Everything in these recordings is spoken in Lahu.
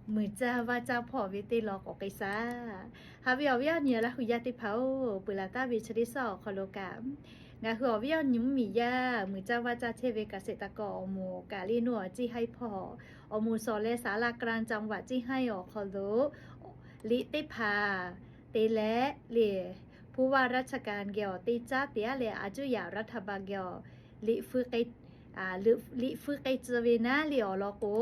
Muiˬ caˇ vaˇ caˇ hpawˇ ve teˇ lawn k'awꞈ k'ai shaˍ. Haꞈ ve awˬ viˉ awˬ nyi Laˇ hu yaˇ teˇ hpaˍ-oˬ, peuˬ laˬ taˍ ve chi teˇ suhˉ awˬ hk'aw lo kaꞈ, ngaˬ hui awˬ viˉ awˬ nyi mvuhˇmiˬ yaˇ muiˬ caˇ vaˇ caˇ chehˇ ve เกษตรกร awˬ moˍ kaꞈ le nuˇ awˬ เชียงราย hpawˇ awˬ moˍ สอง leh สารากลางจังหวัดเชียงราย awˬ hk'aw lo liꞈ teˇ hpaˍ te leh le ผู้ว่าราชการ geh awˬ teˇ caˉ te-a leh อาจจะ yaꞈ รัฐบาล geh awˬ liꞈ fui k'ai tcuh ve naˉ le awˬ lawn k'o,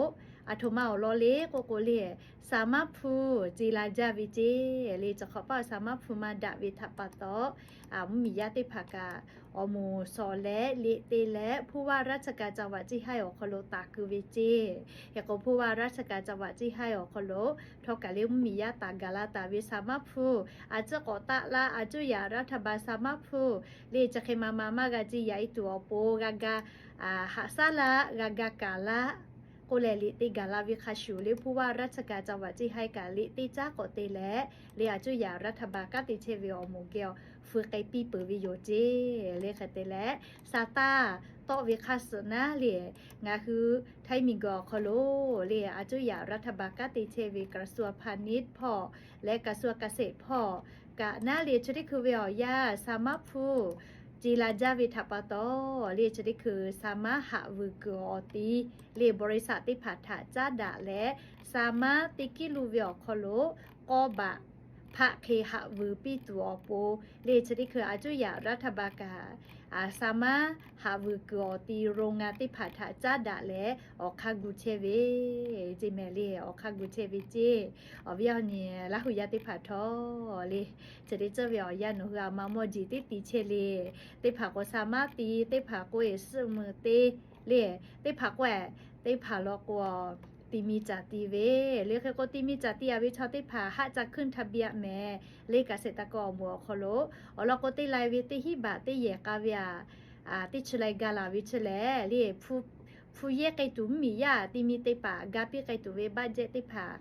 aˬ htoꞈ ma awˬ lawn le k'oˆ k'o le, saˍ maˉ hpu ce la jaˇ ve ceˇ le. Chi hk'awꞈ paˆ saˍ maˉ hpu maˇ daꞈ ve htaꞈ pa taw, mvuhˇmiˬ yaˇ teˇ hpaˍ kaꞈ awˬ moˍ สอง leh liꞈ te leh ผู้ว่าราชการจังหวัด เชียงราย awˬ hk'aw lo taˍ keu ve ceˇ. Hk'e k'o ผู้ว่าราชการจังหวัด เชียงราย awˬ hk'aw lo htawˇ kaꞈ le mvuhˇmiˬ yaˇ taˍ gaˬ la taˍ ve saˍ maˉ hpu, a ciˉ k'awꞈ taˆ laˇ, อาจจะ yaꞈ รัฐบาล saˍ maˉ hpu le chi hk'e ma ma maˇ g'a ce yaꞈ e tuˬ awˬ pon g'a ga haꞈ shaˉ laˇ, g'a ga kaˍ laˇ k'oˆ leh liꞈ te gaˬ la ve hk'a shuˍ le ผู้ว่าราชการจังหวัด เชียงราย kaꞈ liꞈ teˇ caˉ k'awꞈ te leh le อาจจะ yaꞈ รัฐบาล kanˉ te chehˇ ve awˬ moˍ geh awˬ fui k'ai piˇ peuˬ ve yoˬ ceˇ. Le hk'e te leh, saˍ taˇ tawˆ ve hk'a suhˍ naˉ le, ngaˬ hui htaiˇ miˬguiˬ awˬ hk'aw lo le อาจจะ yaꞈ รัฐบาล kanˉ te chehˇ ve กระทรวงพาณิชย์ hpawˇ leh กระทรวงเกษตร hpawˇ kaꞈ naˉ le chi teˇ hkui ve awˬ yanˇ saˍ maˉ hpu ce la jaˇ ve htaꞈ pa taw le chi teˇ hkui saˍ maˉ haꞈ vuiˬ kuiˬ awˬ ti le บริษัท teˇ hpaˍ htaꞈ caˉ daꞈ leh, saˍ maˉ teˇ kiˉ lu ve awˬ hk'aw lo k'awˇ baꞈ hpaˆ hk'e haꞈ vuiˬ piˇ tuˬ awˬ pon le chi teˇ hkui อาจจะ yaꞈ รัฐบาล kaꞈ saˍ maˉ haꞈ vuiˬ kuiˬ awˬ ti โรงงาน teˇ hpaˍ htaꞈ caˉ daꞈ leh awˬ hk'aˇ gu chehˇ ve ceˇ mehˍ le. Awˬ hk'aˇ gu chehˇ ve ceˇ. Awˬ viˉ awˬ nyi Laˇ hu yaˇ teˇ hpaˍ htawˇ le, chi teˇ ceuˬ ve awˬ yanˇ nawˬ hui a ma mawˇ jeˬ teˇ ti chehˇ le. Teˇ hpaˍ k'o saˍ maˉ ti, teˇ hpaˍ k'o e suhˆ meuˬ te le, teˇ hpaˍ k'o e, teˇ hpaˍ law k'o ti mi caˍ ti ve le. Hk'e k'o ti mi caˍ ti a ve chaw teˇ hpaˍ haˆ ca hkuiˇ htaˇ biˇ a mehˍ le. Kaꞈ shehˍ taˍ k'o awˬ moˍ awˬ hk'aw lo awˬ lawn k'o teˇ lai ve teˇ hinˉ baꞈ teˇ yehˬ k'a ve a teˇ chi lai ga laˬ ve chi lehˬ le, hpu yehˇ k'ai tuˬ mvuhˇmiˬ yaˇ ti mi te paˍ ga piˇ k'ai tuˬ ve บัตเจ็ต teˇ hpaˍ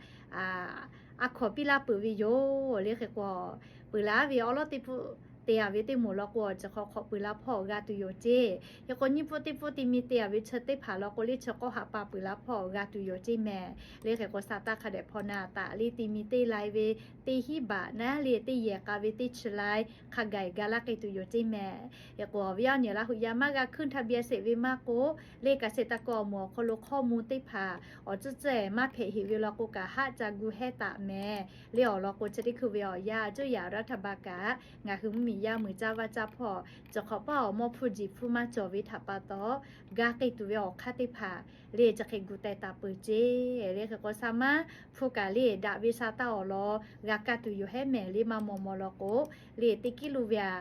a hkawˍ piˇ laˇ peuˬ ve yoˬ le. Hk'e k'o peuˬ laˇ ve awˉ lawˉ teˇ pfuhˆ te a ve teˇ moˍ law k'o chi hk'awꞈ hk'awꞈ peuˬ la hpawˇ g'a tuˬ yoˬ ceˇ. Hk'e k'o nyiˇ pfuhˆ teˇ pfuhˆ ti mi te a ve chi teˇ hpaˍ law k'o le chi k'awˇ haꞈ pa peuˬ la hpawˇ g'a tuˬ yoˬ ceˇ mehˍ le. Hk'e k'o saˍ taˇ hk'a dehꞈ hpaw na taˍ le ti mi teˇ lai ve teˇ hinˉ baꞈ naˉ le teˇ yehˬ k'a ve teˇ chi lai hk'a gaˬ ga laˇ k'ai tuˬ yoˬ ceˇ mehˍ. Hk'e k'o awˬ viˉ awˬ nyi Laˇ hu yaˇ maˇ g'a hkuiˇ htaˇ biˇ a sheˍ ve maˇ k'o le, kaꞈ shehˍ taˍ k'o awˬ moˍ awˬ hk'aw lo hkawˇ mvuh teˇ hpaˍ awˬ tcuhˉ tcuhˉ maˇ hpehꞈ heˍ ve law k'o kaꞈ haˆ ca gu hehˉ taˍ mehˍ le. Awˬ lawn k'o chi teˇ hkui ve awˬ yanˇ อาจจะ yaꞈ รัฐบาล kaꞈ ngaˬ hui mvuhˇmiˬ yaˇ muiˬ caˇ vaˇ caˇ hpawˇ chi hk'awꞈ paˆ awˬ mawˇ hpu jiˬ hpfuhˇ maˇ cawˬ ve htaꞈ pa taw, ga k'ai tuˬ ve awˬ hk'aˇ teˇ hpaˍ le chi hk'e gu teh taˍ peuˬ ceˇ le. Hk'e k'o saˍ maˉ hpu kaꞈ le daꞈ ve saˍ taˇ awˬ lawn g'a kaˇ tuˬ yoˬ hehˉ mehˍ le. Maˇ maw maw law k'o le teˇ kiˉ lu ve a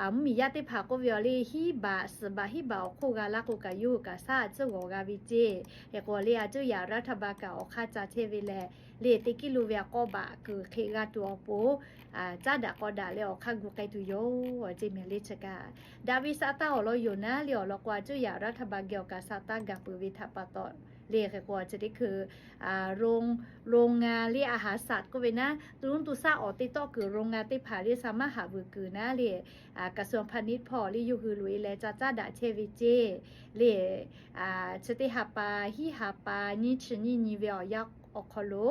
mvuhˇmiˬ yaˇ teˇ hpaˍ k'oˆ ve awˬ le hinˉ baꞈ suhˍ baꞈ hinˉ baꞈ awˬ hk'oˆ g'a laˇ k'o kaꞈ yawˇ hui kaꞈ shaˉ a tcuhˉ g'awˬ g'a ve ceˇ. Hk'e k'o le อาจจะ yaꞈ รัฐบาล kaꞈ awˬ hk'aˇ ca chehˇ ve lehˬ le teˇ kiˉ lu ve a k'awˇ baꞈ kuiˬ hk'e g'a tuˬ awˬ pon caˉ daꞈ k'aw daꞈ leh awˬ hk'aˇ gu k'ai tuˬ yoˬ ceˇ mehˍ le. Chi kaꞈ daꞈ ve saˍ taˇ awˬ lawn yoˬ naˉ le awˬ lawn k'o อาจจะ yaꞈ รัฐบาล geh awˬ kaꞈ saˍ taˇ gaˬ peuˬ ve htaꞈ pa taw le. Hk'e k'o chi teˇ hkui ro- โรงงาน le a haˍ saˍ k'oˆ ve naˉ tu lonˉ tu shaˉ awˬ te tawˆ kuiˬ โรงงาน teˇ hpaˍ le saˍ maˉ haꞈ vuiˬ kuiˬ naˉ le กระทรวงพาณิชย์ hpawˇ le yawˇ hui loꞈ e leh ca caˉ daꞈ chehˇ ve ceˇ le. Chi teˇ ha pa, hiˉ ha pa, nyiˇ chi nyiˇ nyi ve awˬ yanˇ awˬ hk'aw lo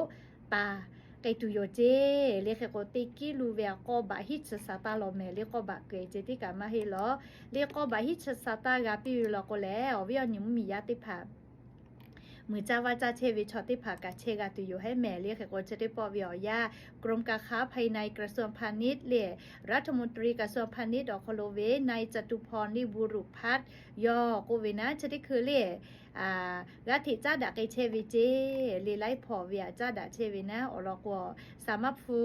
taˍ k'ai tuˬ yoˬ ceˇ le. Hk'e k'o teˇ kiˉ lu ve a k'awˇ baꞈ hiˉ chi saˍ taˇ law mehˍ le. K'awˇ baꞈ kuiˬ ceh tiˉ kaꞈ maˇ heˆ law le. K'awˇ baꞈ hiˉ chi saˍ taˇ g'a piˇ ve law k'o lehˬ awˬ viˉ awˬ nyi mvuhˇmiˬ yaˇ teˇ hpaˍ muiˬ caˇ vaˇ caˇ chehˇ ve chaw teˇ hpaˍ kaꞈ chehˇ g'a tuˬ yoˬ hehˉ mehˍ le. Hk'e k'o chi teˇ pawˆ ve awˬ yanˇ กรมการค้าภายใน กระทรวงพาณิชย์ le รัฐมนตรีกระทรวงพาณิชย์ awˬ hk'aw lo ve นายจตุพร บุรุพัฒน์ yawˇ k'oˆ ve naˉ chi teˇ hkui le g'aˇ hteꞈ caˉ daꞈ k'ai chehˇ ve ceˇ le. Laiˉ hpawˇ ve a caˉ daꞈ chehˇ ve naˉ awˬ lawn k'o saˍ maˉ hpu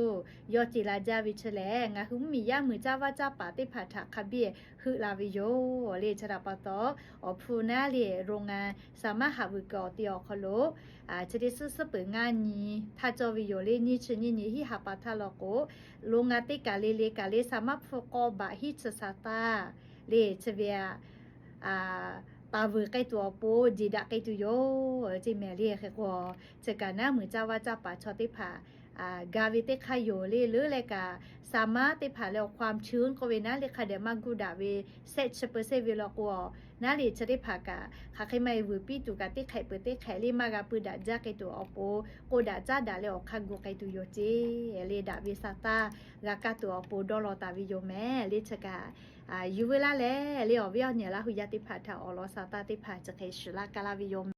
yawˇ ce la jaˇ ve chi lehˬ ngaˬ hui mvuhˇmiˬ yaˇ muiˬ caˇ vaˇ caˇ paˍ teˇ hpaˍ htaꞈ hk'a biˇ heuˆ la ve yoˬ le. Chi htaꞈ pa taw awˬ hpu naˉ le โรงงาน saˍ maˉ haꞈ vuiˬ kuiˬ awˬ te awˬ hk'aw lo chi teˇ suhˉ suhˉ peuˬ ngaˇ nyi htaˇ cawˇ ve yoˬ le. Nyiˇ chi nyiˇ nyi hiˉ ha pa htaˇ law k'o โรงงาน teˇ kaˬ le le kaˬ le saˍ maˉ hpu k'awˇ baꞈ hiˉ chi saˍ taˇ le chi ve a taˍ vuiˬ k'ai tuˬ awˬ pon jeˬ daꞈ k'ai tuˬ yoˬ ceˇ mehˍ le. Hk'e k'o chi kaꞈ naˉ muiˬ caˇ vaˇ caˇ paˍ chaw teˇ hpaˍ ga ve teˇ hk'aˇ yoˬ le. Leuˉ leh kaꞈ สามารถ teˇ hpaˍ leh awˬ ความชื้น k'oˆ ve naˉ le hk'a dehꞈ maˇ guˇ daꞈ ve แซะเปอร์เซ็นต์ ve law k'o, naˉ le chi teˇ hpaˍ kaꞈ hk'aˬ hk'e maˇ e vuiˬ piˇ tuˬ kaꞈ teˇ hk'ehꞈ peuˬ teˇ hk'ehꞈ le maˇ g'a pui daꞈ jaˇ k'ai tuˬ awˬ pon k'oˆ daꞈ caˉ daꞈ leh awˬ hk'aˇ gu k'ai tuˬ yoˬ ceˇ le. Daꞈ ve sa taˇ g'a kaˇ tuˬ awˬ pon dawˇ law taˍ ve yoˬ mehˍ le. Chi kaꞈ yuˬ veu laˇ leh le awˬ viˉ awˬ nyi Laˇ hu yaˇ teˇ hpaˍ htaꞈ awˬ lawn sa taˇ teˇ hpaˍ chi hk'e shiˍ laˇ kaˇ laˇ ve yoˬ